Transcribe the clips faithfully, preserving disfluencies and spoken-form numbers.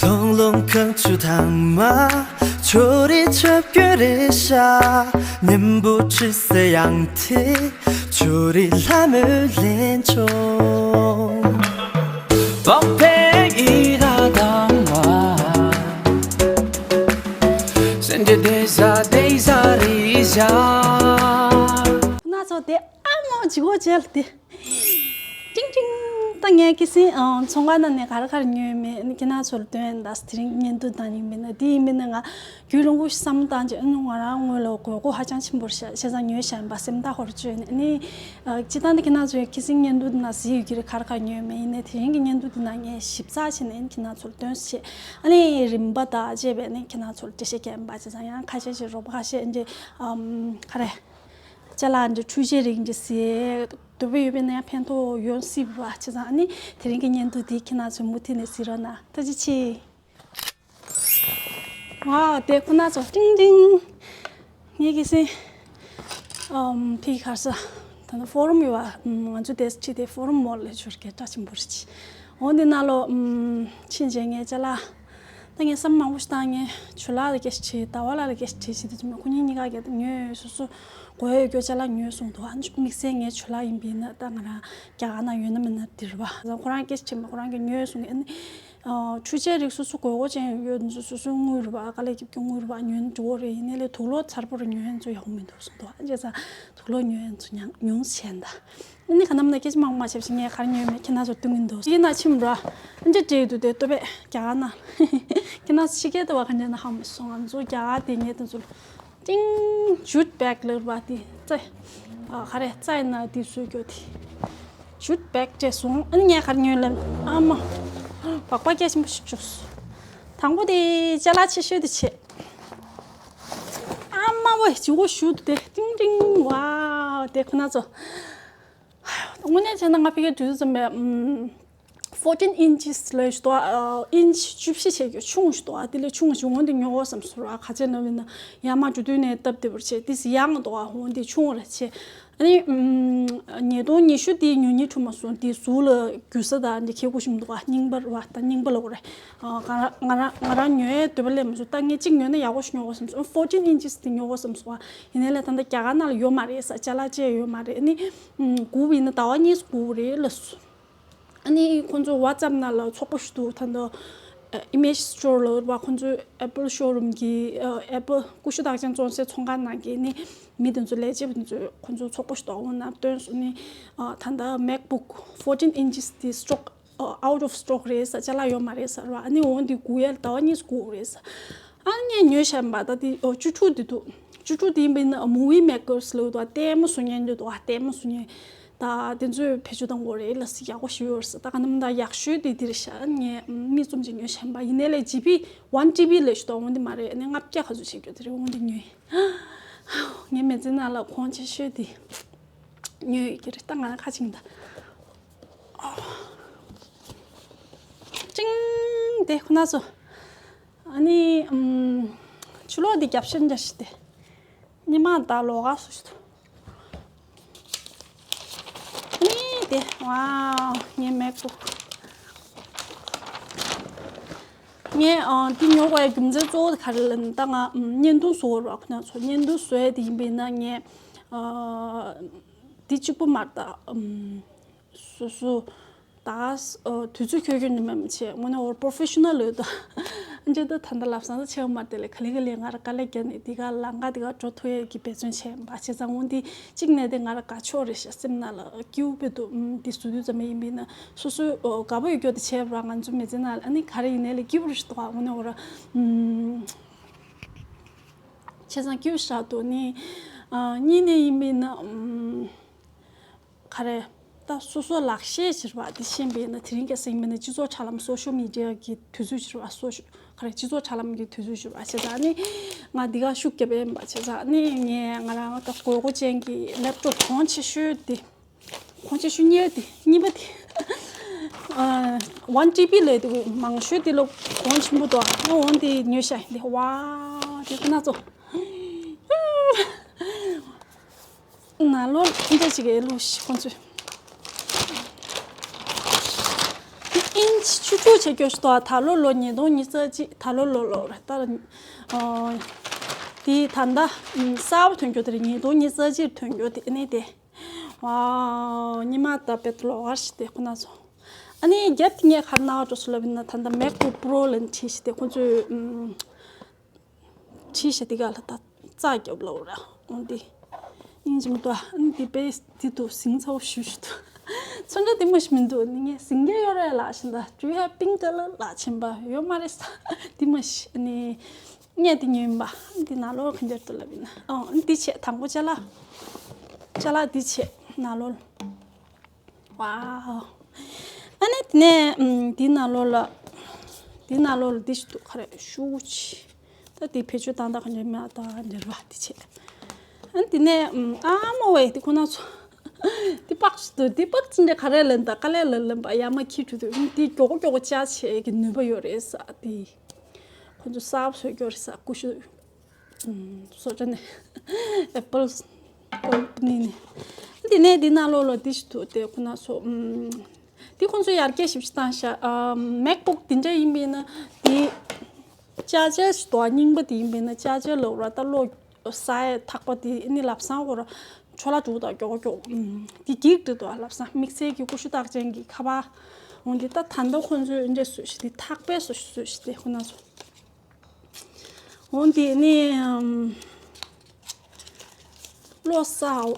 ལོང་ལོང་ཁང་ཆུ་ཐང་མ། ཆོ་རི་ཆབ་ཀྱི་རེ་ཤ། ཉིན་བུ་ཁྲི་སེ་ཡང་ཐི། ཆོ་རི་ལྷ་མོའི་ལེན་ཆོ། བག་ཕེ་ཨི་ར་དང་བ། སེན་ཏེ་ཏེ་ས་ཏེ་ས་རི་ཞ། ན་ཚོ་དེ་ཨ་མོ་ཇི་གོ་ཇེལ་དེ། ཀྲིང་ཀྲིང་། ད་ངས་ཁྱི་སེང་ཨ་ཚོང་ཁང་ནང་ནས་ག་རེ་ག་རེ་ཉོས་མེད་ནི་ཁྱེད་རང་ཚོར་སྟོན་ད། དེ་རིང་བརྙན་ཐུང་བཏང་ཡིན་མིན་ན་དེ་ཡིན་མིན་ན་ང་རྒྱུན་རིང་པོ་ཞིག་བསམ་བློ་བཏང་རྗེས་ཨ་ནི་ང་རང་ངོས་ལ་དགོས་མཁོ་ཧ་ཅང་ཆེན་པོ་རེད་ཤག་བྱས་ཙང་ཉོས་བཞག་ཡིན་པ་སེམས་ཐག་ཧོར་བཅོས་ནས་ཨ་ནི་ཨ་སྤྱིར་བཏང་ད་ཁྱེད་རང་ཚོས་ཁྱི་སེང་བརྙན་ཐུང་འདི་ནང་གཟིགས་ཡོད་ཀྱི་རེད། ག་རེ་ག་རེ་ཉོས་མེད། ཡིན་ནའི་དེ་རིང་གི་བརྙན་ཐུང་འདི་ནང་ངས་ཞིབ་ཚགས་བྱས་ནས་ཨ་ནི་ཁྱེད་རང་ཚོར་སྟོན་ཞེས་ཨ་ནི་རིམ་པ་དང་བཅས་པས་ཨ་ནི་ཁྱེད་རང་ཚོར་འགྲེལ་བཤད་རྒྱག་ཡིན་པ། བྱས་ཙང་ཡང་ཁ་ཤས་ཤིག་རོགས་པ་ཁ་ཤས་ཨ་ནི་ཨམ་ག་རེ། ཅ་ལག་འདི་འཕྲུལ་ཆས་རིགས་འདི་ཟེར། འདོད་པ་ཡོད་པས་ན་ཡང་ཕན་ཐོགས་ཡོང་སྲིད་པ། བྱས་ཙང་ཨ་ནི་དེ་རིང་གི་བརྙན་ཐུང་འདི་ཁྱེད་རང་ཚོས་མུ་མཐུད་ནས་གཟིགས་རོགས་གནང་། ཐུགས་རྗེ་ཆེ། ཝའོ། དེ་ཁོ་ན་ཚོ་ཀྲིང་ཀྲིང་། ངས་ཁྱི་སེང་ཨམ་ཕི་ག་རེ་ཟ། ད་ནི་ཕོ་རུམ་ཡོད་པ། ང་ཚོ་དེ་ཁྲིད་དེ་ཕོ་རུམ་མོལ་ལ་ཆུར་སྐད་གྲགས་ཆེན་པོ་རེད། འོ་འདི་ནང་ལོགས་ཨམ་ཕྱིན་རྗེས་ངས་ཅ་ལག་ད་ངས་བསམ་མང་པོ་ཞིག་བཏང་། ངས་ཇོ་ལགས་ལ་སྐད་ཆ་དྲིས། ཟླ་བ་ལགས་ལ་སྐད་ཆ་དྲིས་བྱས་དུས་ཚོད་ཁོ་གཉིས་གཉིས་ཀ་གིས་ཉོས་སོ་སོ་དགོས་ཡོད་རྒྱུ་ཅ་ལག་ཉོས་གསུངས་འདུག་ཨ་ནི་དམིགས་བསལ་ངས་ཇོ་ལགས་ཡིན་པས་ན་ད་ང་རང་རྒྱ་གར་ནང་ཡོད་ན་མེད་ན་འདིར་བ་ཁོ་རང་སྐད་ཆ་དྲིས་མ་ཁོ་རང་གིས་ཉོས་གསུངས། ཨ་ནི་འཕྲུལ་ཆས་རིགས་སོ་སོ་དགོས་མཁོ་ཅན་ཡོད་ཚོ་སོ་སོའི་དངུལ་རེད་བ། དཀའ་ལས་རྒྱབ་ཀྱི་དངུལ་རེད་བ། ཉོས་ན་འགྲིག་གི་རེད། ཡིན་ནའི་ལས་དུག་ལོག་མཚར་པོ་རེ་ཉོ་ཡ་ཚོ་ཡག་པོ་མི་འདུག་གསུངས་འདུག་ཨ་ནི་བྱས་ཙང་དུག་ལོག་ཉོ་ཡ་ཚོ་ཉུང་ཉུང་བྱས་ད། ཨ་ནི་ག་ནམ་ན་སྐད་ཆ་མང་པོ་མ་བཤད་ཤིག་ངས་ག་རེ་ཉོས་མེད་ཁྱེད་རང་ཚོར་སྟོན་གྱིན་འདུག་ཡིན་ན་ཕྱིན་ར། ཨ་འདྲ་འདྲ་ཡོད་འདུག་དེ་ལྟོས་པས་རྒྱ་གར་ན། ཁྱེད་རང་ཚོ་ཕྱི་རྒྱལ་དུ་བ་ག་འདྲ་ན་ཧ་མ་སོང་། ང་ཚོ་རྒྱ་གར་དེ་ངས་དེ་ཚོ་ཏིང་ཇུཊ་བེག་ལབ་པ་དེ་རྩྭ། ཨ་ག་རེ་རྩྭ་ཡིན་ན་དེ་བཟོས་རྒྱུ་དེ། ཇུཊ་བེག་སྤྲད་སོང་། ཨ་ནི་ངས་ག་རེ་ཉོས་ལབ་ཨ་མ། སྦག་སྦག་སྐད་ཆེན་པོ་ཞིག་བྱུང་སོང་། དང་པོ་དེ་ཅ་ལག་ཆེ་ཤོས་དེ་བྱས། ཨ་མ་བོ་ཇི་གོ་ཞུ་དེ་ཏིང་ཏིང་ཝའོ་དེ་ཁོ་ན་ཚོ། དངོས་གནས་བྱས་ན་ང་ཕ་གིར་འགྲོ་དུས་ཙམ་པས་ཨམ། fourteen inches ལབ་ཞིག་འདུག་ཨ། inch བཅུ་བཞི་བྱས་ཀྱི་ཆུང་ཞིག་འདུག་ཨ། དེ་ལས་ཆུང་ཞིག་འོང་དེ་ཉོ་དགོས་བསམ་སོང་ར། ག་ཚད་ན་བས་ན་ཡར་མར་འགྲོ་དུས་ནས་སྟབས་བདེ་བར་བྱས་དེ་ཡང་འདུག་ཨ། འོང་དེ་ཆུང་ར་བྱས། ཨ་ནི་ཉིས་སྟོང་ཉི་ཤུ་དེ་ཉོ་སྙིང་བྲོ་མ་སོང་། དེ་གཟུགས་ལ་རྒྱུ་ས་དང་འདི་ཁྱེད་ཀུ་ཞིམ་འདུག་ཨ། རྙིང་པ་ར་བ་ད་རྙིང་པ་ལ་འོ་རེད། ང་རང་ང་རང་ང་རང་ཉོ་ཡའི་འདོད་པ་སླེབས་མ་སོང་། ད་ངས་གཅིག་ཉོས་ན་ཡག་པོ་ཞིག་ཉོ་དགོས་བསམ་སོང་། fourteen inches དེ་ཉོ་དགོས་བསམ་སོང་ཨ། ཡིན་ནའི་ལས་ད་ལྟ་རྒྱ་གར་ནང་ལ་ཡོད་མ་རེད་ས། ཅ་ལག་ཅེས་ཡོད་མ་རེད། ཨ་ནི་དགུ་བ་ཡིན་ན་ཟླ་བ་གཉིས་དགུ་བ་རེད་ལབ་སོང་། ཨ་ནི་ཁོང་ཚོ་WhatsApp ནང་ལ་ཚོགས་པ་ཞིག་འདུག་ད་ལྟ་Image Store ལབ་པ། ཁོང་ཚོའི་Apple showroom གི་Apple ཀུ་ཤུ་རྟགས་ཅན་བཙོང་སའི་ཚོང་ཁང་ནང་གི་ནི་མི་དེ་ཚོ་ལས་བྱེད་པ་དེ་ཚོས་ཁོང་ཚོའི་ཚོགས་པ་ཞིག་འདུག་འོ་ན་སྟོན་སོང་ནི། ད་ལྟ་MacBook fourteen inches དེ་stock out of stock རེད་ས། ཅ་ལག་ཡོད་མ་རེད་ས་ར། ཨ་ནི་འོ་འདི་སྒུག་ཡ་ཟླ་བ་གཉིས་སྒུག་རེད་ས། ཨ་ངས་ཉོས་བཞག་པ་ད་དེ་ཨོ་བཅུ་དྲུག་དེ་འདུག་བཅུ་དྲུག་དེ་ཡིན་པས་ན་movie makers ལབ་འདུག་ལྟད་མོ་བཟོ་མཁན་འདི་འདུག་ལྟད་མོ་བཟོ་མཁན་ད་དེ་ཚོས་བེད་སྤྱོད་གཏོང་དགོས་རེད་ལ་ཡག་པོ་ཞིག་ཡོད་རེད་ས། ད་ག་ནམ་ད་ཡག་ཤོས་དེ་དེ་རེད་ཤག་ངས་མིག་བཙུམ་ཅིག་ཉོས་བཞག་པ་ཡིན་ནའི་ལས་ཇི་བི་one T B ལས་ཞུ་དོ་འོང་དེ་མ་རེད། ནས་ལྔ་བརྒྱ་ག་ཚོད་བྱེད་རྒྱུ་དེ་རེད་འོང་དེ་ཉོས། ངའི་མི་ཚེ་ནང་ལ་གོང་ཆེ་ཤོས་དེ་ཉོས་ཡོད་ཀྱི་རེད། ད་ང་ཁ་ཅིག་ད་ཅིང་དེ་ཁོ་ན་ཚོ། ཨ་ནི་ཨམ། ཆུ་ལོག་འདི་རྒྱབ་ཤར་འདྲ་ཞིག་སྟེ། ཉི་མ་དང་ལོགས་ཀ་སུ་ཞིག་ཏུ། ཨ་ནི་དེ་ཝའོ་ངའི་MacBook ངས་ཨ་འདི་ཉོ་དགོས་ཡ་རྒྱུ་མཚན་གཙོ་བོ་དེ་ག་རེ་ལབ་ན་ད་ང་ཨམ་བརྙན་ཐུང་བཟོ་བར་བ་ཁོ་ན་ཚོ་བརྙན་ཐུང་བཟོ་ཡ་དེ་ཡིན་པས་ན་ངས་ཨ་འདི་གཅིག་པུ་མ་རེད་ད་ཨམ། སོ་སོ། ད་ཨ་དུས་ཚོད་འཁྱོལ་རྒྱུ་ནི་མེད་མི་བྱེད་དངོས་གནས་འོར་professional ལོས་ད། འཇོ་ད་ད་ད་ལབ་སང་ད་ཆེ་བ་མ་དེ་ལས་ག་ལེ་ག་ལེ་ང་ར་དཀའ་ལས་རྒྱབ་ནས་འདི་ག་ལང་ག་འདི་ག་འགྲོ་ཐུབ་ཡས་ཀྱི་འབད་བརྩོན་བྱས་པ་བྱས་ཙང་འོན་ཏེ་གཅིག་ནས་དེ་ང་ར་དགའ་ཕྱོགས་རེད་ཤག་སེམས་ནང་ལ་སྐྱིད་པོ་དཔེ་འདུག་འདི་བཟོ་དུས་ཙམ་ཡིན་པས་ན་སོ་སོའི་དགའ་པོ་ཡོད་རྒྱུ་དེ་བྱས་པ་ང་ཚོ་མི་ཚེ་ནང་ལ་ཨ་ནི་ག་རེ་ཡིན་ནའི་ལས་སྐྱིད་པོ་རེད་ཤག་འདུག་དངོས་གནས་འོ་ར། བྱས་ཙང་སྐྱིད་པོ་ཞིག་འདུག་ནི། གཉིས་ནས་ཡིན་པས་ན། ག་རེ། ད་སོ་སོ་ལག་ཤེས་ཕྱིར་བ་དེ་ཤེས་པས་ན་དེ་རིང་ཁ་སང་མིན་ན་སྤྱི་ཚོགས་དྲ་ལམ་social media གི་དུས་ཚོད་ཕྱིར་བ་སོ་ག་རེ་སྤྱི་ཚོགས་དྲ་ལམ་གི་དུས་ཚོད་ཕྱིར་བ་བྱས་ཙང་ནི་ང་འདི་ག་ཤུགས་རྒྱབ་ཡིན་པ་བྱས་ཙང་ནི་ངས་ང་རང་ད་དགོས་མཁོ་ཅན་གྱི་laptop གོང་ཆེ་ཤོས་དེ་གོང་ཆེ་ཤོས་གཉིས་དེ་གཉིས་པ་དེ་one T B ལས་དེ་མང་ཤོས་དེ་ལོ་གོང་ཆེན་པོ་དོ་ང་འོང་དེ་ཉོས་ཤག་འདི་ཝ་དེ་ཁོ་ན་ཚོ། ན་ལོ་འདི་ཅིག་ཨེ་ལོ་ཤི་ཁོང་ཚོས། འདི་ཨིན་ཆི་བཅུ་ བཅུ་བྱེད་རྒྱུ་ཞིག་འདུག་ད་ལོ་ལོ་ཉིས་སྟོང་ཉི་ཤུ་རྩ་གཅིག་ད་ལོ་ལོ་ལོ་རེད་ད། ཨོ། དེ་ད་ལྟ་ཨམ་གསར་པ་ཐོན་རྒྱུ་དེ་རེད། ཉིས་སྟོང་ཉི་ཤུ་རྩ་གཅིག་ཐོན་རྒྱུ་དེ་ཨ་ནི་དེ། ཝའོ། ཉི་མ་ད་དཔེ་ལོགས་ཀ་ཞིག་དེ་ཁོ་ན་ཚོ། ཨ་ནི་རྒྱབ་དེ་ངས་ག་རེ་གནང་བ་འགྲོ་སོང་ལབ་ཡིན་ན། ད་ལྟ་MacBook Pro ལ་བྲིས་ཤིག་དེ་ཁོ་ཚོས་ཨམ་བྲིས་ཤག་དེ་ག་ལ་ད་རྩ་རྒྱབ་ལོག་ར། འོན་ཏེ་སྙིང་རྗེ་མི་འདུག་ཨ་ནི་དེ་པེ་དེ་དུ་ཟིང་ཚ་བོ་ཞུ་ཞུ་འདུག་ཚོན་ཁྲ་དེ་མོ་ཞིག་མི་འདུག་ནི་ངས་ཟིང་རྒྱ་ཡོད་རེད་ལགས་ཤིང་ད། Do you have pink color ལགས་ཆེན་པ་ཡོད་མ་རེད་ས། དེ་མོ་ཞིག་ནི་ངས་དེ་ཉོས་ཡིན་པ། འདི་ནང་ལོགས་གང་འདྲ་འདུག་ལབ་ཡིན་ན། ཨོ་འདི་བྱས་དང་པོ་ཅ་ལག་ཅ་ལག་འདི་བྱས་ནང་ལོགས། ཝའོ། ཨ་ནི་དེ་ནས་ཨམ་དེའི་ནང་ལོགས་ལ། དེའི་ནང་ལོགས་ལ་འདི་ཞིག་འདུག་ག་རེ་ཤུ་གུ་ཅི། ད་དེ་བེད་སྤྱོད་བཏང་སྟངས་ག་འདྲ་མེད་ད་འདྲ་བ་དེ་བྱས། ཨ་ནི་དེ་ནས་ཨམ་ཨ་མ་བས་དེ་ཁོ་ན་ཚོ། དེ་པགས་ཞིག་འདུག་དེ་པགས་ཅི་འདྲ་ག་རེ་ལེན་ད་དཀའ་ལས་ལ་ལེན་པ་ཡ་མ་ཁྱི་བྲུ་དུ་དེ་མགྱོགས་མགྱོགས་བཅག་བྱེད་ཀྱི་ནུས་པ་ཡོད་རེད་ས་དེ། ཁོ་ཚོ་གསར་པ་བཟོ་རྒྱུ་རེད་ས་ཀུ་ཤུ། ཨུམ། བཟོ་གྲྭ་ནས། Apple Company ནས། དེ་ནས་འདི་ནང་ལོགས་ལ་འདི་ཞིག་འདུག་དེ་ཁོ་ན་ཚོ། ཨུམ། འདི་ཁོ་ཚོ་ཡར་རྒྱས་ཞིབ་ཞིབ་བཏང་ཤག་ཨ། MacBook འདི་འདྲ་ཡིན་པས་ན་འདི། ཅར་ཇར་ཞིག་འདུག་རྙིང་པ་དེ་ཡིན་པས་ན་ཅར་ཇར་ལ་ར་ད་གློག་ས་ཡ་ཐག་པ་དེ་ནི་ལབ་སང་ཁོ་ར་འཕྲོ་བརླག་འགྲོ་དང་མགྱོགས་མགྱོགས། ཨུམ། འདི་འགྱིག་འདྲ་འདུག་ལབ་སང་དམིགས་བསལ་གྱི་ཀུ་ཤུ་རྟགས་ཅན་གྱི་ཁ་པར། འོན་ཏེ་ད་ད་ལྟ་ཁོ་ཚོས་འདི་འདྲ་བཟོས་ཤག་དེ་ཐག་པས་བཟོས་ཤག་བཟོས་ཤག་དེ་ཁོ་ན་ཚོ། འོ་འདི་ནི་ཨམ། བློ་གསལ།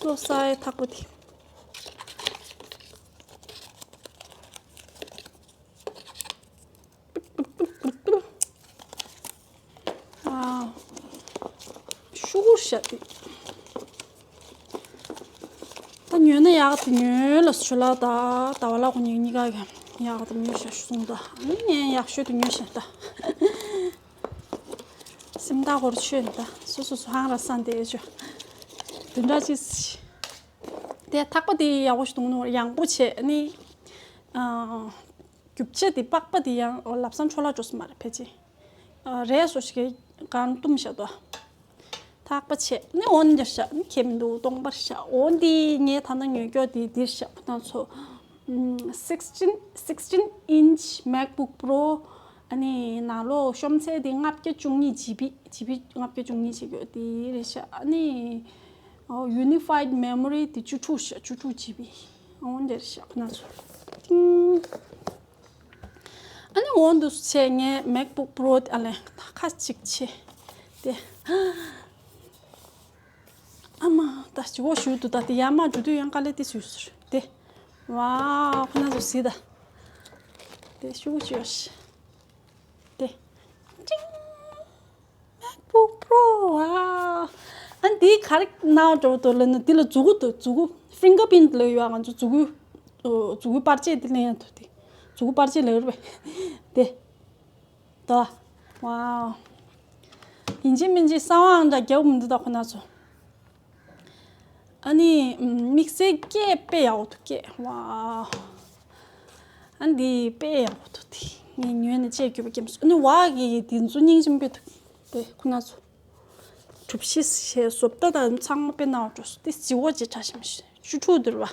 བློ་གསལ་ཡའི་ཐག་པ་དེ། ཨ། ཤུ་གུར་ཤ་དེ། ད་ཉོས་ན་ཡག་དེ་ཉོས་ལ་ཆུ་ལ་ད་ད་བ་ལ་ཁོ་གཉིས་གཉིས་ཀ་གི་ཡག་དེ་ཉོས་ཤ་གསུངས་ད། ཨ་ནི་ངས་ཡག་ཤོས་དེ་ཉོས་ཤ་ད། སེམས་ཐག་གོར་ཆོད་ད་སོ་སོ་སོ་ཧང་ར་སང་དེ་ཆོ། དེ་འདྲ་ཅིག་དེ་ཐག་པ་དེ་ཡག་པོ་ཞིག་འདུག་ནོ་ཡང་པོ་བྱས་ནི། ཨ། རྒྱུ་ཆ་དེ་པགས་པ་དེ་ཡང་ལབ་སང་འཕྲོ་བརླག་འགྲོ་ས་མ་རེད་ཕལ་ཆེར། ཨ། རས་སོ་ཞིག་གང་བཏུམ་བཞག་དོ། ཐག་པ་ཆད་ནི་འོན་འདིར་བཞག་ནི་ཁྱད་མི་འདུག་སྟོང་པར་བཞག་འོན་འདི་ངས་ད་ལྟ་ཉོས་ཀྱོག་དེ་འདིར་བཞག་ཁོ་ན་ཚོ། ཨམ། sixteen sixteen inch MacBook Pro ཨ་ནི་ནང་ལོགས་ཤོམ་ཚད་དེ་ལྔ་བརྒྱ་བཅུ་གཉིས་ཇི་བི་ཇི་བི་ལྔ་བརྒྱ་བཅུ་གཉིས་བྱེད་ཀྱོག་དེ་རེད་བཞག་ཨ་ནི། ཨོ། Unified Memory དེ་བཅུ་དྲུག་བཞག་བཅུ་དྲུག་ཇི་བི་འོན་འདིར་བཞག་ཁོ་ན་ཚོ། ཏིང་། ཨ་ནི་འོ་འདུག་སེ་བྱས་ངས་MacBook Pro དེ་ཨ་ལས་ཁ་ཅིག་ཕྱེ། དེ། ཨ་མ་ད་ཅི་འོ་ཞུ་འདུག་ད་དེ་ཡར་མར་འགྲོ་དུས་ཡང་དཀའ་ལས་དེ་སུས་ཟེར་དེ། ཝའོ་ཁོ་ན་ཚོ་གཟིགས་ད། དེ་ཤུ་གུ་ཅི་ཡོད་ཤི། དེ། ཏིང་། MacBook Pro ཨ། ཨ་འདི་ག་རེ་གནང་འགྲོ་འདུག་ལབ་ན་འདི་ལ་མཛུ་གུ་འདུག་མཛུ་གུ་ཕིང་གར་པིན་ལབ་ཡོད་ང་ཚོ་མཛུ་གུ། ཨོ། མཛུ་གུ་པར་ཆས་འདི་ལེན་ཡ་འདུག་དེ། མཛུ་གུ་པར་ཆས་ལབ་རེད་པས། དེ། ད། ཝའོ། ཡིན་གཅིག་མིན་གཅིག་གསང་བའང་འདྲ་རྒྱག་མི་འདུག་ད་ཁོ་ན་ཚོ། ཨ་ནི་དམིགས་བསལ་སྐད་དཔེ་ཡག་པོ་འདུག་སྐད་ཝའོ། ཨ་འདི་དཔེ་ཡག་པོ་འདུག་དེ་ངས་ཉོས་ནས་བཅད་རྒྱུ་པ་སྐྱེམས་སོ་ཨ་ནི་བག་གི་དེ་ཚོ་སྙིང་རྗེ་པོ་འདུག་དེ་ཁོ་ན་ཚོ། གྲུ་བཞི་ཞེས་བཟོ་ལྟ་དང་ཚང་མ་དཔེ་ནག་འགྲོ་སོང་དེ་གཟི་འོག་ཅིག་ཁྲ་ཞིམ་ཞིམ་ཆུ་ཕྲུག་འདུར་བ།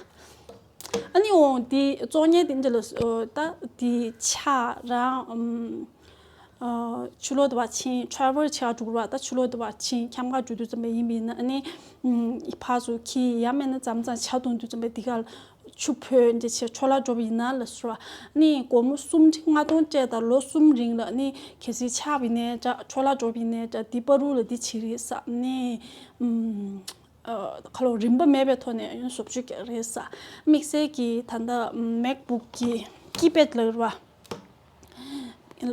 ཨ་ནི་འོང་དེ་བཙོག་ཉལ་དེ་འདྲ་ལ་ད་དེ་ཆ་རང་ཨམ། ཨ། ཕྱི་ལོགས་དུ་བ་ཕྱིན་ཊ་རེ་ཝལ་བྱེད་འགྲོ་བ་ད་ཕྱི་ལོགས་དུ་བ་ཕྱིན་འཁྱམ་ག་འགྲོ་དུས་ཙམ་པ་ཡིན་པ་ཡིན་ན་ཨ་ནི། ཕར་ཚུར་ཁྱི་ཡ་མེད་ན་མཚམས་མཚམས་ཇ་འཐུང་དུས་ཙམ་པ་དེ་ག་ལ་ཆུ་ཕོད་འདྲ་བྱས་འཕྲོ་བརླག་འགྲོ་བ་ཡིན་ན་ལ་ཟེར་བ་ཨ་ནི་སྒོར་མོ་སུམ་ཁྲི་ལྔ་སྟོང་སྤྲད་དང་ལོ་གསུམ་རིང་ལ་ཨ་ནི་གལ་སྲིད་ཆག་པ་ཡིན་ན་འདྲ་འཕྲོ་བརླག་འགྲོ་བ་ཡིན་ན་འདྲ་དེ་བར་དུ་ལ་དེ་བྱེད་རེད་ས་ཨ་ནི། ཁ་ལོ་རིན་པ་མེད་པའི་ཐོག་ནས་ཡོན་བཟོ་བཅོས་རྒྱག་རེད་ས། དམིགས་བསལ་གྱི་ད་ལྟ་MacBook གི་ཀི་པེད་ལ་རེད་བ།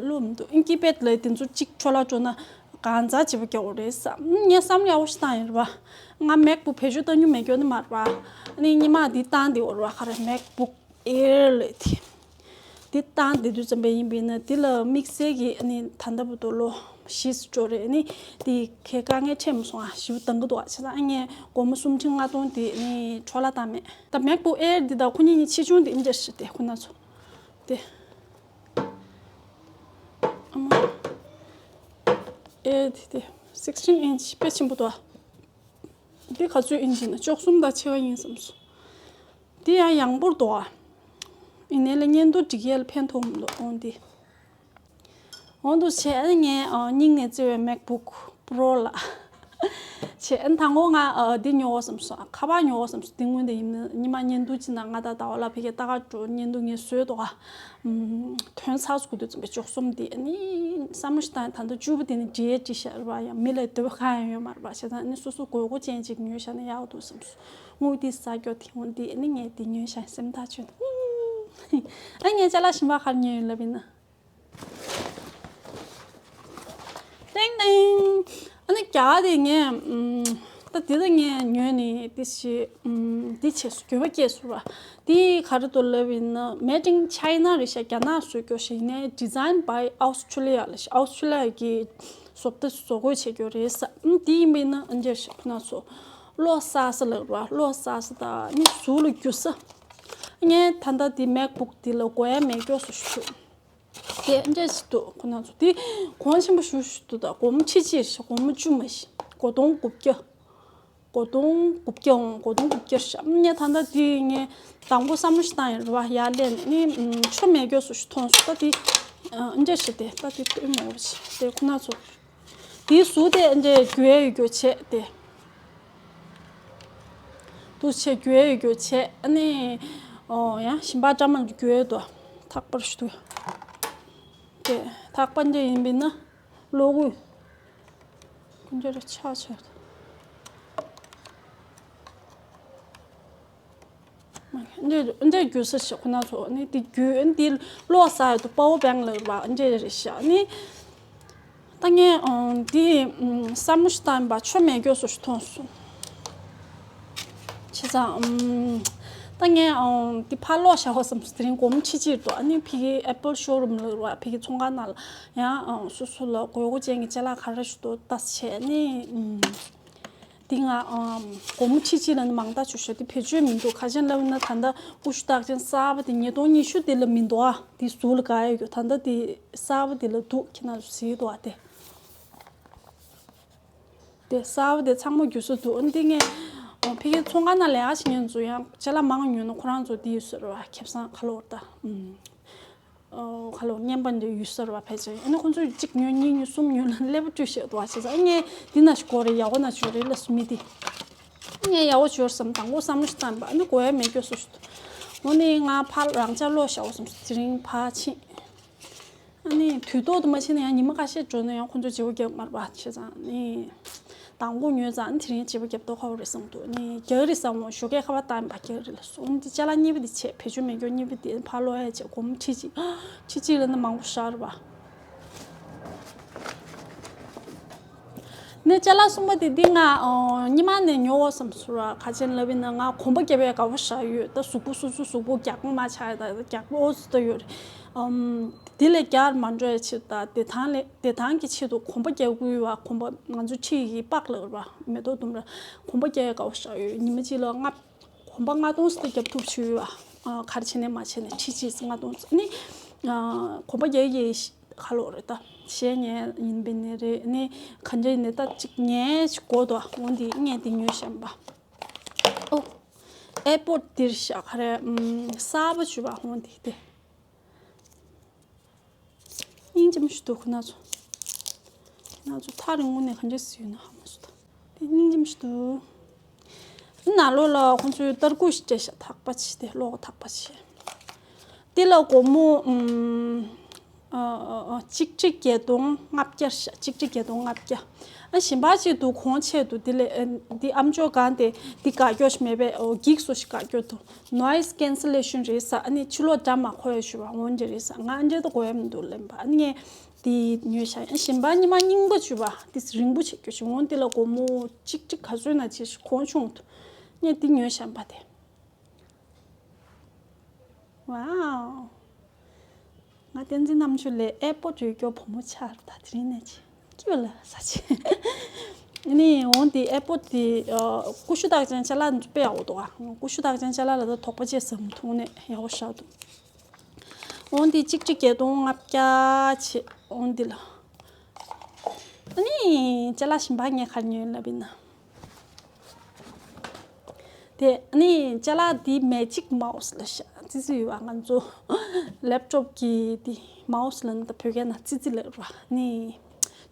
བློ་མི་འདུག་ཀི་པེད་ལ་དེ་ཚོ་གཅིག་འཕྲོ་བརླག་འགྲོ་ན་གང་ཟག་བྱེད་པ་རྒྱག་དགོས་རེད་ས། ངས་བསམ་བློ་ཡག་པོ་ཞིག་བཏང་ཡོད་རེད་བ། ང་MacBook བེད་སྤྱོད་བཏང་མྱོང་མེད་རྒྱུ་ནི་མ་རེད་བ། ཨ་ནི་སྔོན་མ་འདི་བཏང་བསྡད་ཡོད་རེད་བ་ག་རེ་MacBook Air ལབ་དེ། དེ་བཏང་བསྡད་དུས་ཙམ་པ་ཡིན་པས་ན་དེ་ལ་དམིགས་བསལ་གྱི་ཨ་ནི་ད་ལྟ་བར་དུ་ལོ་བཞི་ཙམ་འགྲོ་རེད་ཨ་ནི་དེ་གའི་དཀའ་ངལ་འཕྲད་མ་སོང་ཨ་ཞེ་པོ་འདང་གི་འདུག་ཨ་བྱས་ཙང་ཨ་ངས་སྒོར་མོ་སུམ་ཁྲི་ལྔ་སྟོང་དེ་ཨ་ནི་འཕྲོ་བརླག་བཏང་མེད། ད་MacBook Air འདི་དང་ཁོ་གཉིས་གཉིས་ཆེ་ཆུང་དེ་འདྲ་ཞིག་དེ་ཁོ་ན་ཚོ་དེ་ཨ་མ་Air དེ་དེ་sixteen inch དཔེ་ཆེན་པོ་འདུག་ཨ། འདི་ག་ཚོད་ཡིན་ཞེ་ན་བཅུ་གསུམ་དང་ཕྱེད་ཀ་ཡིན་བསམ་སོང་། འདི་ཡང་ཡང་པོར་འདུག་ཨ། ཡིན་ནའི་ལ་བརྙན་ཐུང་སྒྲིག་ཡས་ལ་ཕན་ཐོགས་མི་འདུག་འོང་འདི། འོང་འདུག་བྱས་ཨ་ནི་ངས་ཨ་སྙིང་ནས་བརྩེ་བའི་MacBook Pro ལ། བྱས་ཨ་ནི་དང་པོ་ང་ཨ་འདི་ཉོ་དགོས་བསམ་སོང་། ཁ་པར་ཉོ་དགོས་བསམ་སོང་། འདི་སྔོན་དེ་ཡིན་ན་ཉི་མ་བརྙན་ཐུང་ཅིག་ནང་ང་དང་ཟླ་བ་ལགས་ཕ་གིར་ལྟ་ག་འགྲོ། བརྙན་ཐུང་ངས་བཟོས་འདུག་ག་ཨམ། ཐོན་ཚར་སོང་། དུས་ཙམ་པའི་བཅུ་གསུམ་དེ་ཨ་ནི་བསམ་བློ་ཞིག་བཏང་ཡིན། ད་ལྟ་བཅུ་པོ་དེ་ནི་བྲིས་བྲིས་བཞག་རེད་པ། ཡང་མི་ལ་འདོད་པ་གང་ཡང་ཡོད་མ་རེད་པ། བྱས་ཙང་ཨ་ནི་སོ་སོ་དགོས་མཁོ་ཅན་ཅིག་ཉོས་བཞག་ན་ཡག་འདུག་བསམ་སོང་། དངུལ་དེ་ཟ་རྒྱུ་དེ་འོང་འདི་ཨ་ནི་ངས་དེ་ཉོས་བཞག་སེམས་ཐག་ཆོད་འདུག་ཨ་ངས་ཅ་ལག་གཞན་པ་ག་རེ་ཉོས་ཡོད་ལབ་ཡིན་ན། ཏེང་ཏེང་། ཨ་ནི་རྒྱ་གར་དེ་ངས་ཨམ། ད་འདི་ད་ངས་ཉོས་ནས་འདི་ཞིག་ཨམ། འདི་བྱས་སོང་། འགྱོད་པ་སྐྱེས་སོང་ར། འདི་ག་རེ་འདུག་ལབ་ཡིན་ན་Made in China རེད་ཤག་རྒྱ་ནག་བཟོས་རྒྱུ་ཞིག་ཡིན་ནའི་Design by Australia ལབ་ཤག Australia གི་བཟོ་ལྟ་བཟོ་བཀོད་བྱེད་རྒྱུ་རེད་ས། ཨམ། འདི་ཡིན་པ་ཡིན་ན་ཨ་འདྲས་ཤག་ཁོ་ན་ཚོ་གློག་གསར་ས་ལབ་ར། གློག་གསར་ས་དང་ཨ་ནི་གཟུགས་ལ་འགྱུར་ས། ངས་ད་ལྟ་འདི་MacBook འདི་ལ་དགོས་ཡ་མེད་རྒྱུ་བཟོ་ཞུ། དེ་འདྲས་ཞིག་འདུག་ཁོ་ན་ཚོ་དེ་གོང་ཆེན་པོ་ཞུ་ཞུ་འདུག་ད་སྒོར་མོ་ཁྲི་གཅིག་རེད་ཤག་སྒོར་མོ་བཅུ་མ་ཞིག་སྒོར་སྟོང་དགུ་བརྒྱ། སྒོར་སྟོང་དགུ་བརྒྱ་འོང་། སྒོར་སྟོང་དགུ་བརྒྱ་རེད་ཤག་ངས་ད་ལྟ་དེ་ངས་དང་པོ་བསམ་བློ་ཞིག་བཏང་ཡིན་རེད་པ། ཡར་ལེན་ནི་ཆོ་མེད་རྒྱུ་བཟོ་ཞིག་མཐོང་སོང་། ད་དེ་འདྲས་ཞིག་དེ་ད་དེ་སྟོན་མོ་ཞིག་དེ་ཁོ་ན་ཚོ། དེའི་གཟུགས་དེ་འདྲས་འགྱུར་ཡ་ཡོད་རྒྱུ་བྱས་ཏེ། འདུག་བྱས་འགྱུར་ཡ་ཡོད་རྒྱུ་བྱས་ཨ་ནི། ཨོ་ཡང་ཞིམ་པ་འདྲ་མ་འགྱུར་ཡ་འདུག་ཐག་པར་ཞུ་འདུག་དེ་ཐག་པ་འདྲ་ཡིན་པས་ན་གློག་སྒུལ། ཁོ་འདྲ་ཆག་ཆག་འདི་འདི་རྒྱུ་ས་ཞིག་ཁོ་ན་ཚོ་ནི་འདི་རྒྱུ་འདི་གློག་ཟ་ཡ་དུ་པའོ་བེང་ལབ་པ་འདི་རེད་ཤག་ནི། ད་ངས་འདི་བསམ་བློ་ཞིག་བཏང་པ་ཆོ་མེད་རྒྱུ་སོ་ཞིག་མཐོང་སོང་། བྱས་ཙང་ད་ངས་འདི་ཕར་ལོག་བཞག་དགོས་བསམ་སོང་། དེ་རིང་སྒོར་མོ་ཁྲི་གཅིག་འདུག་ཨ་ནི་ཕ་གི་Apple showroom ལབ་པ་ཕ་གི་ཚོང་ཁང་ནང་ལ་ཡང་སོ་སོ་ལ་དགོས་མཁོ་ཅན་གྱི་ཅ་ལག་ག་རེ་ཞིག་འདུག་ལྟ་བྱས་ནི། འདི་ང་ཨམ། སྒོར་མོ་ཁྲི་གཅིག་ལ་ནི་མང་དག་བྱུང་ཤག་དེ་བེད་སྤྱོད་མི་འདུག་ག་རེ་བྱས་ལབ་ན་ད་ལྟ་ཀུ་ཤུ་རྟགས་ཅན་གསར་པ་དེ་ཉིས་སྟོང་ཉི་ཤུ་དེ་ལ་མི་འདུག་ཨ། དེ་ཟུར་ལ་ག་ཡོད་རྒྱུ་ད་ལྟ་དེ་གསར་པ་དེ་ལ་འདུག་ཁྱེད་རང་ཚོ་གཟིགས་འདུག་ཨ། དེ་དེ་གསར་པ་དེ་ཚང་མ་རྒྱུ་ས་འདུག་འདི་ངས་ཕ་གི་ཚོང་ཁང་ནང་ལས་ཀ་བྱེད་མཁན་ཚོ་ཡང་ཅ་ལག་མང་ཉོས་ན་ཁོ་རང་ཚོ་དེ་ཡོད་ཟེར་བ་ཁེ་བཟང་ག་ལོར་ད། ཨུམ། ཁ་ལོ་བརྙན་པ་འདི་ཡུལ་གསར་བ་ཕལ་ཆེར་ཨ་ནི་ཁོང་ཚོས་གཅིག་ཉོས་གཉིས་ཉོས་གསུམ་ཉོས་ལ་ཀླད་པ་བཀྲུས་བཤད་འདུག་བ། བྱས་ཙང་ངས་འདི་ན་ཞིག་གོ་རེ་ཡག་པོ་ན་བྱོས་རེ་ལ་སུ་མི་དེ་ངས་ཡག་པོ་བྱོས་བསམ་དང་པོ་བསམ་བློ་ཞིག་བཏང་པ་ཨ་ནི་གོ་ཡ་མེད་སྐྱོ་སུ་ཞིག་འདུག་འོ་ནི་ང་ཕར་རང་ཅག་ལོག་བཞག་འོ་བསམ་སོང་། དེ་རིང་ཕར་ཕྱིན་ཨ་ནི་དུས་ཐོག་ཏུ་མ་ཕྱིན་ན་ཡང་ཉི་མ་ཁ་ཤས་འགྲོ་ན་ཡང་ཁོང་ཚོས་བརྗེ་པོ་རྒྱབ་མ་རེད་པ། བྱས་ཙང་ནི། དང་པོ་ཉོས་ཙང་དེ་རིང་བརྗེ་པོ་རྒྱབ་མདོག་ཁ་པོ་རེད་བསམ་འདུག་ནི་རྒྱག་རེད་བསམ་འོང་། ཞོགས་ཀས་ཁ་པར་བཏང་པ་རྒྱག་རེད་ལ་སོང་། འདི་ཅ་ལག་གཉིས་པ་འདི་བྱས་བེད་སྤྱོད་མེད་སྐྱོ་གཉིས་པ་འདི་ཕར་ལོག་ཡ་བྱས་སྒོར་མོ་ཁྲི་གཅིག་ཁྲི་གཅིག་ལ་ནི་མང་པོ་ཤར་བ། ནི་ཅ་ལག་གསུམ་པ་འདི་འདི་ང་ཨོ་སྔོན་མ་ནས་ཉོ་འོ་བསམ་སོང་ར། ག་ཅན་ལབ་ཡིན་ན་ང་གོམ་པ་རྒྱབ་ཡ་དགའ་པོ་ཤར་ཡོད། ད་གཟུགས་པོ་སོ་སོ་གཟུགས་པོ་རྒྱགས་པོ་མ་ཆགས་ཡ་ད་རྒྱགས་པོ་ཨོ་ཙི་ད་ཡོད་རེད། ཨམ། དེ་ལས་རྒྱར་མ་འགྲོ་ཡ་ཆེད་དུ་ད་བདེ་ཐང་ལས་བདེ་ཐང་གི་ཆེད་དུ་གོམ་པ་རྒྱག་དགོས་བ། གོམ་པ་ང་ཚོ་ཁྲི་ཡི་པགས་ལ་བ་མེ་ཏོག་ལྡུམ་ར་གོམ་པ་རྒྱག་ཡ་དགའ་པོ་ཤར་ཡོད། ཉི་མ་གཅིག་ལ་ལྔ་གོམ་པ་ལྔ་སྟོང་ཙམ་རྒྱབ་ཐུབ་བྱུང་ཡོད་བ། ག་རེ་བྱས་ནས་མ་བྱས་ནས་ཁྲི་གཅིག་ཙམ་ལྔ་སྟོང་ཙམ་ནི་གོམ་པ་རྒྱག་ཡས་ཁ་ལོ་རེད། ད་བཤད་ཉན་ཡིན་པས་ནས་རེད་ནི་ག་འདྲ་ཡིན་ནས་ད་ཅིག་ཉན་ཞིག་གོ་དོ་འོ་འདི་ངས་འདི་ཉོས་བཞིན་པ། ཨོ། ཨེ་པོ་འདིར་ཤ་ཁ་རེ་གསར་པ་བྱུས་པ་འོ་འདི་དེ། སྙིང་རྗེ་མོ་ཞིག་འདུག་ཁོ་ན་ཚོ། ཁོ་ན་ཚོ་ཐག་རིང་པོ་ནས་ག་འདྲས་སུ་ཡོད་ན་ཧ་མ་སོ་ད། དེ་སྙིང་རྗེ་མོ་ཞིག་འདུག་ནང་ལོགས་ལ་ཁོང་ཚོས་ཏར་ཀུ་ཞིག་སྤྲད་ཤག་ཐག་པ་ཆེ་དེ་གློག་ཐག་པ་ཆེ། དེ་ལ་སྒོར་མོ་ཨམ། ཨ་ཨ་ཨ་གཅིག་ཁྲི་བརྒྱད་སྟོང་ལྔ་བརྒྱ་ཤག་གཅིག་ཁྲི་བརྒྱད་སྟོང་ལྔ་བརྒྱ། ཨ་ཞིམ་པ་ཅིག་འདུག་གོང་ཆེ་འདུག་དེ་ལས་ཨ་འདི་ཨམ་ཅོག་སྒང་དེ་འདི་དགའ་སྐྱོ་ཞིག་མེད་པས་ཨོ་འགྱིག་སོ་ཞིག་དགའ་སྐྱོ་འདུག Noise cancellation རེད་ས། ཨ་ནི་ཕྱི་ལོགས་སྒྲ་མ་གོ་ཡ་ཞུ་བ་འོན་ཏེ་རེད་ས། ང་འདྲེ་ད་གོ་ཡ་མི་འདུག་ལབ་པ། ཨ་ནི་ངས་དེ་ཉོས་ཤག་ཞིམ་པ་ཉི་མ་རྙིང་པ་ཞུ་བ་དེ་རིང་པོ་བྱེད་རྒྱུ་ཞིག་འོན་ཏེ་ལ་སྒོར་མོ་གཅིག་ཁྲི་ག་ཚོད་ན་ཅིག་གོང་ཆུང་འདུག་ངས་དེ་ཉོས་ཤག་པ་དེ། Wow ང་བསྟན་འཛིན་རྣམ་དཔྱོད་ལས་ཨེ་པོ་ཊི་ཡོད་སྐྱོ་བུ་མོ་ཆགས་རེད། ད་དེ་རིང་ནས་ཅི་སྐྱིད་པ་ལ་ཟ་ཆེ། ནི་འོང་དེ་ཨེ་པོ་ཊི་དེ་ཀུ་ཤུ་རྟགས་ཅན་ཅ་ལག་དཔེ་ཡག་པོ་འདུག་ཨ་ཀུ་ཤུ་རྟགས་ཅན་ཅ་ལག་ལ་ད་དོགས་པ་བཅད་ཟམ་མཐོང་ནས་ཡག་པོ་ཤར་འདུག་འོང་དེ་གཅིག་ཁྲི་བརྒྱད་སྟོང་ལྔ་བརྒྱ་བྱེད་འོང་དེ་ལ། ཨ་ནི་ཅ་ལག་གཞན་པ་ངས་ག་རེ་ཉོས་ལབ་ཡིན་ན། དེ་ཨ་ནི་ཅ་ལག་འདི་Magic Mouse ལ་ཤ་ ཙི་ཙི་ཡོད་པ། ང་ཚོ་ལེབ་ཊོབ་ཀྱི་དེ་མའོ་སི་ལབ་ན་ད་བོད་སྐད་ནང་ཙི་ཙི་ལབ་ར་ནི།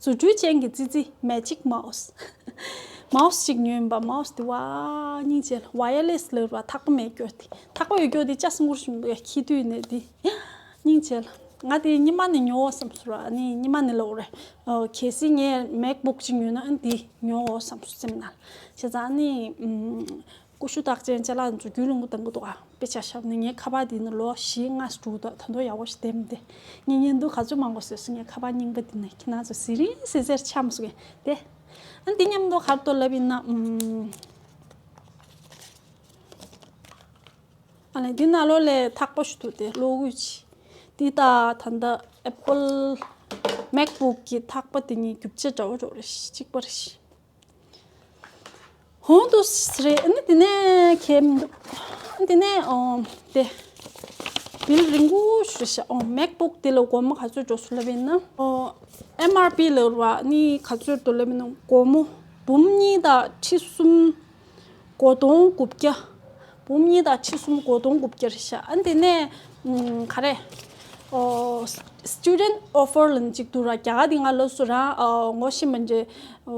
རྫུ་འཕྲུལ་ཅན་གྱི་ཙི་ཙི་མེ་ཇིག་མའོ་སི། མའོ་སི་ཅིག་ཉོས་པ། མའོ་སི་དེ་བ་སྙིང་རྗེ་ལ། ཝ་ཡར་ལེ་སི་ལབ་ར། ཐག་པ་མེད་རྒྱུ་དེ། ཐག་པ་ཡོད་རྒྱུ་དེ་ལྕགས་སྲིན་གུར་ཞིག་འདུག་ཡ། ཁྱི་དུས་ནས་དེ་སྙིང་རྗེ་ལ། ང་དེ་སྔོན་མ་ནས་ཉོ་བསམ་སོང་ར། ནི་སྔོན་མ་ནས་ལབ་རེད། ཨོ། གལ་སྲིད་ངས་མེག་བུག་ཅིག་ཉོས་ན་ཨ་ནི་དེ་ཉོ་འོ་བསམ་སོང་སེམས་ནང་། བྱས་ཙང་ནི་ཀུ་ཤུ་རྟགས་ཅན་ཅ་ལག་འཛུགས་རྒྱུ་ལུང་པ་དང་པོ་འདུག་ཨ། དཔེ་ཆ་བཞག་ན་ངའི་ཁ་པར་འདི་ནི་ལོ་བཞི་ལྔ་དྲུག་ད་ད་དུང་ཡག་པོ་ཞིག་བསྡད་མི་བསྡད། ངས་བརྙན་ཐུང་ག་ཚོད་མང་པོ་བཟོས་སོང་། ངའི་ཁ་པར་རྙིང་པ་འདི་ནི་ཁྱེད་རང་ཚོ་ཟི་རིང་ཟི་ཟེར་འཆམ་སོང་ངས་དེ། ཨ་འདི་མཉམ་དུ་གར་དུ་ལབ་ཡིན་ན་ཨུམ། ཨ་ལས་འདི་ནང་ལོགས་ལས་ཐག་པ་ཞིག་འདུག་སྟེ་གློག་སྐུད་ཅིག་འདི་ད་ད་ལྟ་ཨེ་པལ་མེག་བུག་གི་ཐག་པ་དེ་གཉིས་རྒྱུ་ཆ་འདྲ་བོ་འདྲ་བོ་རེད། གཅིག་པ་རེད། འོང་དུ་རེད། ཨ་ནི་དེ་ནས་ཁྱེད་མི་འདུག་ཨ་ནི་དེ་ནས་ཨོ་དེ་བིལ་རིང་པོ་ཞིག་བཞག་ཨོ་མེག་བུག་དེ་ལ་སྒོར་མོ་ག་ཚོད་འགྲོ་སོང་ལབ་ཡིན་ན། ཨོ་ཨེམ་ཨར་པི་ལབ་ར་ནི་ག་ཚོད་འདུག་ལབ་ཡིན་ན། སྒོར་མོ་འབུམ་གཉིས་དང་ཁྲི་གསུམ་སྒོར་སྟོང་དགུ་བརྒྱ། འབུམ་གཉིས་དང་ཁྲི་གསུམ་སྒོར་སྟོང་དགུ་བརྒྱ་རེད་ཤག་ཨ་ནི་དེ་ནས་ཨུམ་ག་རེ། ཨོ། student offer ལབ་ཅིག་འདུག་ར། རྒྱ་གར་དེ་ང་ལབ་སོང་ར། ཨོ་ངོ་ཤེས་མི་འདྲ། ཨོ་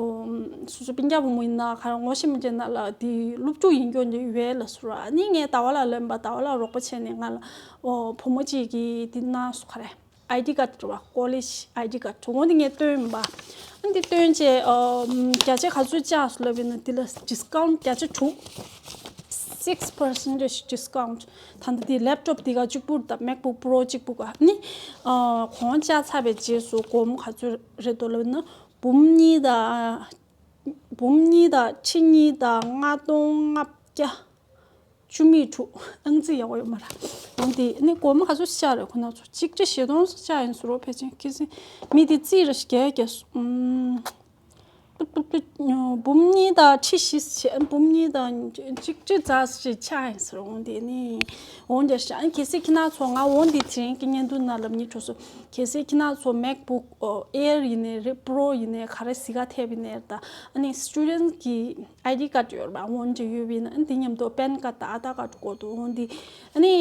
སོ་སོ་སྤུན་ཀྱག་བུ་མོ་ཡིན་ན་ག་རེ་ངོ་ཤེས་མི་འདྲ་ན་ལ་དེ་སློབ་ཕྲུག་ཡིན་སྐྱོ་འདྲ་ཡོད་ལབ་སོང་ར། ཨ་ནི་ངས་ཟླ་བ་ལ་ལབ་པ། ཟླ་བ་ལ་རོགས་པ་བྱས་ནས་ང་ལ་ཨོ་བུ་མོ་གཅིག་གིས་དེ་གནང་སོང་། ག་རེ། ཨའི་ཌི་ཀར་རེད་བ། ཀོ་ལེཇ་ཨའི་ཌི་ཀར་འོ་འདི་ངས་སྟོན་པ། ཨ་འདི་སྟོན་བྱས་ཨ་བརྒྱ་ཆ་ག་ཚོད་བཅག་སོང་ལབ་ཡིན་ན། འདི་ལ་ཌི་སི་ཀའུན་ཊི་བརྒྱ་ཆ་དྲུག six percentage discount། ད་ལྟ་འདི་ལེབ་ཊོབ་འདི་ག་གཅིག་པུ་དང་མེག་བུག་པོ་རོ་གཅིག་པུ་ག་ནི་ཨ་གོང་བཅག་ཚར་བའི་རྗེས་སུ་སྒོར་མོ་ག་ཚོད་རེད་འདུག་ལབ་ན། འབུམ་གཉིས་དང་། འབུམ་གཉིས་དང་ཁྲི་གཉིས་དང་ལྔ་སྟོང་ལྔ་བརྒྱ། བཅུ་མེད་དྲུག་ཨང་རྩིས་ཡག་པོ་ཡོད་མ་རེད། འོན་ཏེ་ནི་སྒོར་མོ་ག་ཚོད་བཅག་རེད། ཁོ་ན་ཚོ་གཅིག་ཁྲི་བཞི་སྟོང་བཅག་ཡིན་ཟེར་རོ། ཕལ་ཆེར་ཁྱེད་ཚོས་མི་དེ་རྩིས་རེ་ཞིག་རྒྱག་རྒྱག་སོང་། ཨུམ། ཏུ་ཏུ་ཏུ། འབུམ་གཉིས་དང་ཁྲི་བཞི་བྱས། འབུམ་གཉིས་དང་གཅིག་ཁྲི་ཙམ་ཞིག་ཆགས་ཡིན་ཟེར། འོན་ཏེ་ནི་འོན་ཏེ་ཤ་གལ་སྲིད་ཁྱེད་རང་ཚོ་ང་འོན་ཏེ་དེ་རིང་གི་བརྙན་ཐུང་ནང་ལབ་ཉེས་འགྲོ་སོང་། གལ་སྲིད་ཁྱེད་རང་ཚོ་མེག་བུག་ཨེར་ཡིན་ནའི་རེད། པོ་རོ་ཡིན་ནའི་ག་རེ་གཟིགས་ག་ཐེབས་ཡིན་ནའི་རེད། ད་ཨ་ནི་སི་ཊུ་ཌེན་ཊི་གི་ཨའི་ཌི་ཀར་ཌི་ཡོད་རེད་པ། འོན་ཏེ་ཡོད་པ་ཡིན་ན་ཨ་ནི་དེ་མཉམ་དུ་པན་ཀར་ཌི་དང་ཨ་དྷར་ཀར་ཌི་དགོས་འདུག་འོན་ཏེ་ཨ་ནི་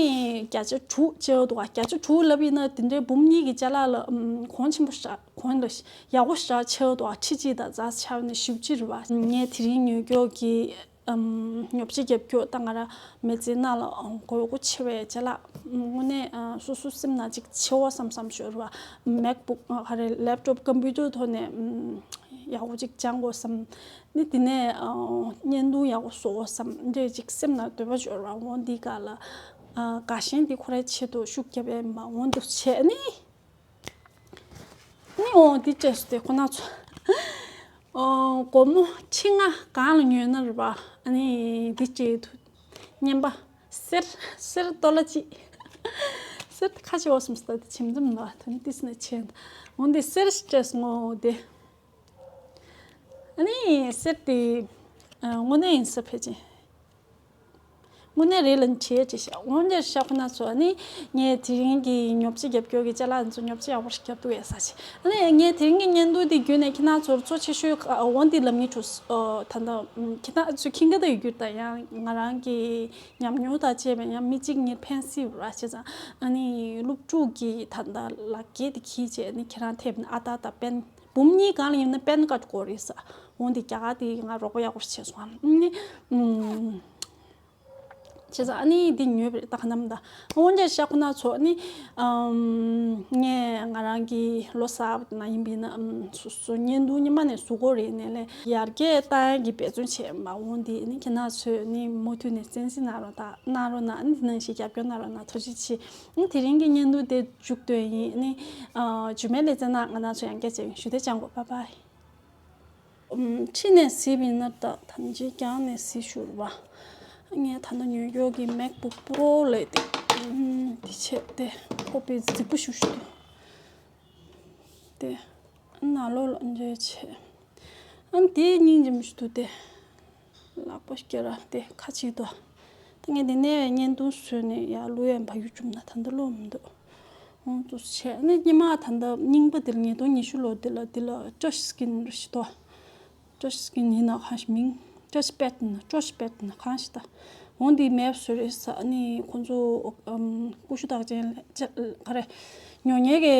བརྒྱ་ཆ་དྲུག་བཅག་འདུག་ག་བརྒྱ་ཆ་དྲུག་ལབ་ཡིན་ན་དེ་འདྲའི་འབུམ་གཉིས་ཀྱི་ཅ་ལག་ལ་ཨམ་གོང་ཆེན་པོ་ཞེ་དྲག་གོང་ལ་ཡག་པོ་ཞེ་དྲག་ཆགས་འདུག་ག་ཁྲི་གཅིག་དང་ཙམ་ཆགས་ནས་བཞི་བཅུ་རེད་པ། ངས་དེ་རིང་ཉོ་རྒྱུ་གི་ཨམ་ཉོ་ཆ་རྒྱབ་སྐྱོར་ད་ང་རང་མི་ཚེ་ནང་ལ་དགོས་མཁོ་ཆེ་བའི་ཅ་ལག་དངོས་གནས་ཨ་སོ་སོ་སེམས་ནང་ཅིག་ཆེ་བ་བསམ་བསམ་ཞོར་བ་མེག་བུག་ཨ་ག་རེ་ལེབ་ཊོབ་ཀམ་པུ་ཊར་ཐོག་ནས་ཨམ་ཡག་པོ་ཅིག་སྦྱང་དགོས་བསམ་ནི། དེ་ནས་ཨ་བརྙན་ཐུང་ཡག་པོ་བཟོ་དགོས་བསམ་འདྲ་ཅིག་སེམས་ནང་འདོད་པ་ཞོར་བ། འོ་འདི་ག་ལ་ཨ་དགའ་ཞེན་འདི་ཁོ་རའི་ཆེད་དུ་ཤུགས་རྒྱབ་ཡས་མ། འོ་འདུག་བྱས་ནི། ནི་འོ་འདི་བཅས་སུ་དེ་ཁོ་ན་ཚོ། ཨོ་སྒོར་མོ་ཁྲི་ལྔ་སྒང་ལ་ཉོས་ན་རེད་པ། ཨ་ནི་འདི་བཅས་དུ་བརྙན་པ་གསེར་གསེར་ཏོ་ལ་གཅིག་གསེར་ཁ་ཆེ་བ་སུམ་སྟ་དེ་ཆེམ་ཙམ་ལ་དོན་ཏིས་ནས་ཆེན། འོ་འདི་གསེར་བཅས་ངོ་དེ། ཨ་ནི་གསེར་དེ་ཨ་དངོས་གནས་ཡིན་ས་ཕལ་ཆེར། དངོས་གནས་རེད་ལ་བྲིས་བྲིས་ཤག་འོན་ཏེ་ཤག་ཁོ་ན་ཚོ་ཨ་ནི་ངས་དེ་རིང་གི་ཉོ་ཆ་རྒྱབ་སྐྱོར་གྱི་ཅ་ལག་ཚོ་ཉོ་ཆ་ཡག་པོ་ཞིག་རྒྱབ་འདུག་ཡ་ས་ཆེ། ཨ་ནི་ངས་དེ་རིང་གི་བརྙན་ཐུང་འདི་བརྒྱུད་ནས་ཁྱེད་རང་ཚོར་གཙོ་ཆེ་ཤོས་འོན་ཏེ་ལབ་ཉེས་འགྲོ་ད་ལྟ་ཁྱེད་རང་ཚོས་མཁྱེན་གྱི་ད་ཡོད་རྒྱུ་ད་ཡང་ང་རང་གི་ཉམས་མྱོང་དང་བཅས་པའི་ཡང་མི་གཅིག་གཉིས་ཕན་སྲིད་ར་བྱས་ཙང་ཨ་ནི་སློབ་ཕྲུག་གི་ད་ལྟ་ལག་འཁྱེར་དེ་འཁྱེར་བྱས་ཨ་ནི་ཁྱེད་རང་ཐེབས་ནས་ཨ་ད་ད་པན། འབུམ་གཉིས་སྒང་ལ་ཡིན་ན་པན་ཀར་ཌི་དགོས་རེད་ས། འོན་ཏེ་རྒྱ་གར་དེ་ང་རོགས་པ་ཡག་པོ་བྱས་སོང་ཨ་ནི། བྱས་ཙང་ཨ་ནི་འདི་ཉོས་པ་རེད་ད་ག་ནམ་ད། འོན་ཏེ་ཤག་ཁོ་ན་ཚོ་ཨ་ནི། ངས་ང་རང་གི་ལོ་གསར་པ་ན་ཡིན་པ་ཡིན་ན་སོ་སོ་བརྙན་ཐུང་ཉི་མ་ནས་བཟོ་དགོས་རེད་ནས་ལས་ཡར་རྒྱས་བཏང་ཡག་གི་འབད་བརྩོན་བྱས་མ། འོན་ཏེ་ཨ་ནི་ཁྱེད་རང་ཚོས་ཨ་ནི་མུ་མཐུད་ནས་གསན་གཟིགས་གནང་རོགས་ད་གནང་རོགས་གནང་། ཨ་ནི་དེ་ནང་བཞིན་རྒྱབ་སྐྱོར་གནང་རོགས་གནང་། ཐུགས་རྗེ་ཆེ། ཨ་ནི་དེ་རིང་གི་བརྙན་ཐུང་དེ་མཇུག་སྡོད་ཡིན། ཨ་ནི། ཨ་རྗེས་མའི་ལེ་ཚན་ནང་ང་རང་ཚོ་ཡང་བསྐྱར་མཇལ་ཡོང་། ཞུ་དེ་ཅང་གོ། བྷའི་བྷའི། ཨམ་ཁྲིད་ནས་གཟིགས་པ་ཡིན་ན་ད་ཐམས་ཅད་རྒྱང་ནས་གཟིགས་ཞུ་རུ་བ། ངས་ད་ལྟ་ཉོ་རྒྱུ་གི་མེག་བུག་པོ་རོ་ལས་དེ་ཨམ་དེ་བྱས་ཏེ་ཁོག་པའི་རྫིག་པོ་ཞུ་ཞུ་འདུག་དེ་ནང་ལོགས་ལ་འཇོལ་བྱས། ཨམ་དེ་སྙིང་རྗེ་མོ་ཞིག་འདུག་སྟེ། ལག་པ་སྐྱེ་ར་དེ་ཁ་ཅིག་ཏུ། ད་ངས་འདི་ནས་བརྙན་ཐུང་བཟོས་ནས་ཡར་བླུག་ཡས་འབའ་ཡུལ་བཅུག་ན་ད་འདི་ལོག་མི་འདུག་འོང་དུ་བྱས་ནས་སྙེ་མ་ད་ལྟ་རྙིང་པ་འདིར་ཉིས་སྟོང་ཉི་ཤུ་ལོ་འདི་ལ་འདི་ལ་ཊྲ་ཤི་སི་ཀིན་རེ་ཞིག་ཏོ། ཊྲ་ཤི་སི་ཀིན་ཡིན་ན་གང་ཞིག་མིང་ཊྲ་ཤི་པེཌ་ཡིན་ན་ཊྲ་ཤི་པེཌ་ཡིན་ན་གང་ཞིག་ད། འོང་འདི་མེད་བཟོས་རེད་ས། ཨ་ནི་ཁོང་ཚོ་ཨམ་ཀུ་ཤུ་རྟགས་ཅན་ལ་ཅ་ག་རེ་ཉོ་མཁན་གྱི་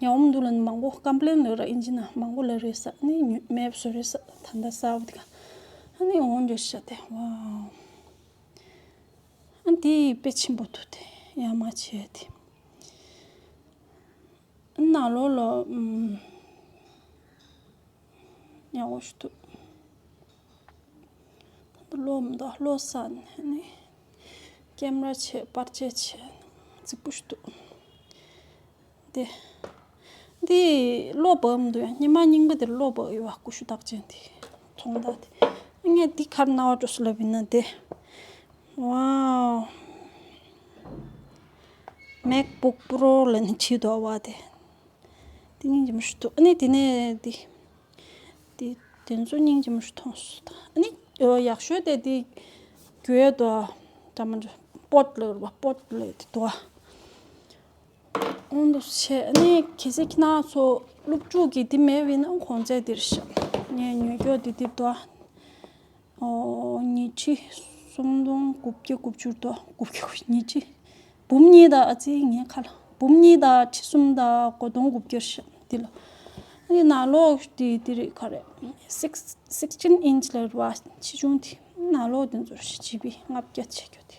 ཉོ་འོང་འདུག་ལ་ནི་མང་པོ་ཀམ་པི་ལེན་ལབ་ར་ཨིན་ཇི་ན་མང་པོ་ལབ་རེད་ས། ཨ་ནི་ཉོ་མེད་བཟོས་རེད་ས། ད་ལྟ་གསར་པ་འདི་ག་ཨ་ནི་འོང་འདྲ་ཤ་དེ་ཝའོ། ཨ་འདི་དཔེ་ཆེན་པོ་འདུག་དེ་ཡ་མ་བྱས་དེ། ནང་ལོགས་ལ་ཨམ་ཡག་པོ་ཞིག་འདུག་ད་ལྟ་གློག་མི་འདུག་གློག་བསགས་ནས་ནི་ཀེམ་ར་བྱས་པར་ཆས་བྱས་རྫིག་པོ་ཞིག་འདུག་དེ། འདི་གློག་བབས་མི་འདུག་ཡ། སྔོན་མ་རྙིང་པ་དེར་གློག་བབས་ཡོད་པ། ཀུ་ཤུ་རྟགས་ཅན་དེ་ཚོང་བདག་དེ། ངས་འདི་ག་རེ་རྣ་བར་འགྲོ་སོང་ལབ་ཡིན་ན་དེ། ཝའོ། MacBook Pro ལབ་ནས་བྲིས་འདུག་བ་དེ། དེ་སྙིང་རྗེ་མོ་ཞིག་འདུག་ཨ་ནི་དེ་ནས་དེ། དེ་དེ་ཚོ་སྙིང་རྗེ་མོ་ཞིག་མཐོང་སོང་ད། ཨ་ནི་ཡག་ཤོས་དེ་དེ་གྱོད་དོ། ད་མ་འདྲ་པོཊ་ལབ་ར་པོཊ་ལབ་དེ་དོ། འོང་དུ་བྱས་ཨ་ནི་གལ་སྲིད་ཁྱེད་རང་ཚོ་སློབ་ཕྲུག་གི་དེ་མེད་པ་ཡིན་ན་གོང་ཚད་དེར་བཞག་ངས་ཉོ་སྐྱོ་དེ་དེ་དོ། ཨོ། ཉིས་ཁྲི་སུམ་སྟོང་དགུ་བརྒྱ་དགུ་བཅུ་དོ། དགུ་བརྒྱ་དགུ་བཅུ། ཉིས་ཁྲི། འབུམ་གཉིས་དང་ཨ་ཙི་ངའི་ཁ་ལ་འབུམ་གཉིས་དང་ཁྲི་གསུམ་དང་དགུ་སྟོང་དགུ་བརྒྱ་ཤ་འདི་ལ། ཨ་ནི་ནང་ལོགས་དེ་དེ་རེད་ག་རེད། six sixteen inch ལ་རེད་བ། ཆེ་ཆུང་དེ་ནང་ལོགས་དེ་ཚོར་ཞི་ཅི་བི་ལྔ་བརྒྱ་བྱེད་རྒྱུ་དེ།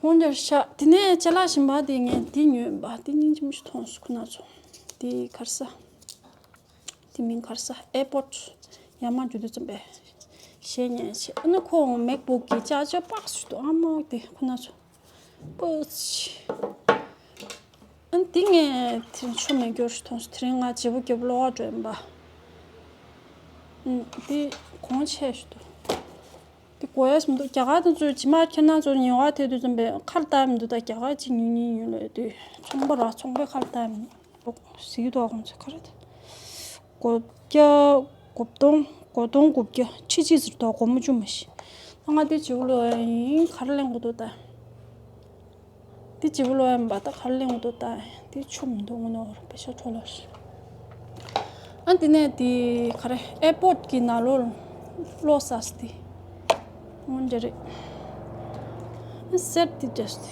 འོང་འདིར་ཤ། དེ་ནས་ཅ་ལག་གཞན་པ་དེ་ངས་དེ་ཉོས་པ་དེ་སྙིང་རྗེ་མོ་ཞིག་མཐོང་སོང་ཁོ་ན་ཚོ། དེ་ག་རེ་ཟ། དེ་མིང་ག་རེ་ཟ། ཨེར་པོཌ། ཡར་མར་འགྲོ་དུས་ཙམ་པས་ཞེ་ཉན་བྱེད། ཨ་ནི་ཁོ་མེག་བུག་གི་ཅར་ཇར་པགས་སུ་འདུག་ཨ་མ་དེ་ཁོ་ན་ཚོ་པོ་ཆི། ཨ་ནི་དེ་ངས་དེ་རིང་ཆོ་མེད་རྒྱུར་མཐོང་སོང་། དེ་རིང་ང་བརྗེ་པོ་རྒྱབ་ལོག་འགྲོ་ཡིན་པ། ཨ་ནི་དེ་གོང་ཆེ་ཞིག་འདུག་དེ་གོ་ཡས་མི་འདུག་རྒྱ་གར་དེ་ཚོས་ཇི་མ་ཁྱེད་རང་ཚོ་ཉེ་བ་དེ་དུས་ཙམ་པས་ཁ་ལ་བཏགས་མི་འདུག་ད་རྒྱ་གར་ཅིག་ཉུང་ཉུང་ཡོད་ལ་དུས་ཚོང་པ་ར་ཚོང་པའི་ཁ་ལ་བཏགས་མི་འདུག་གཟིགས་དོ་གོང་ཚོ་ག་རེ་དེ། དགུ་བརྒྱ། དགུ་སྟོང་། དགུ་སྟོང་དགུ་བརྒྱ་ཁྲི་གཅིག་ཟེར་དོ། སྒོར་མོ་བཅུ་མ་ཤི། ད་ང་དེ་བྱིའུ་ལོ་ཡིན་ག་རེ་ལེན་དགོས་འདུག་ད། དེ་བྱིའུ་ལོ་ཡིན་པ་ད་ག་རེ་ལེན་དགོས་འདུག་ད། དེ་ཆུ་མི་འདུག་ངོ་ནོར་པེ་ཤ་འཕྲོ་ལོ་ཤི། ཨ་དེ་ནས་དེ་ག་རེ་ཨེར་པོཌ་གི་ནང་ལོགས་གློག་ས་སི་དེ། འོན་ཏེ་རེད། ཨ་སེར་དེ་འདྲ་སྟེ།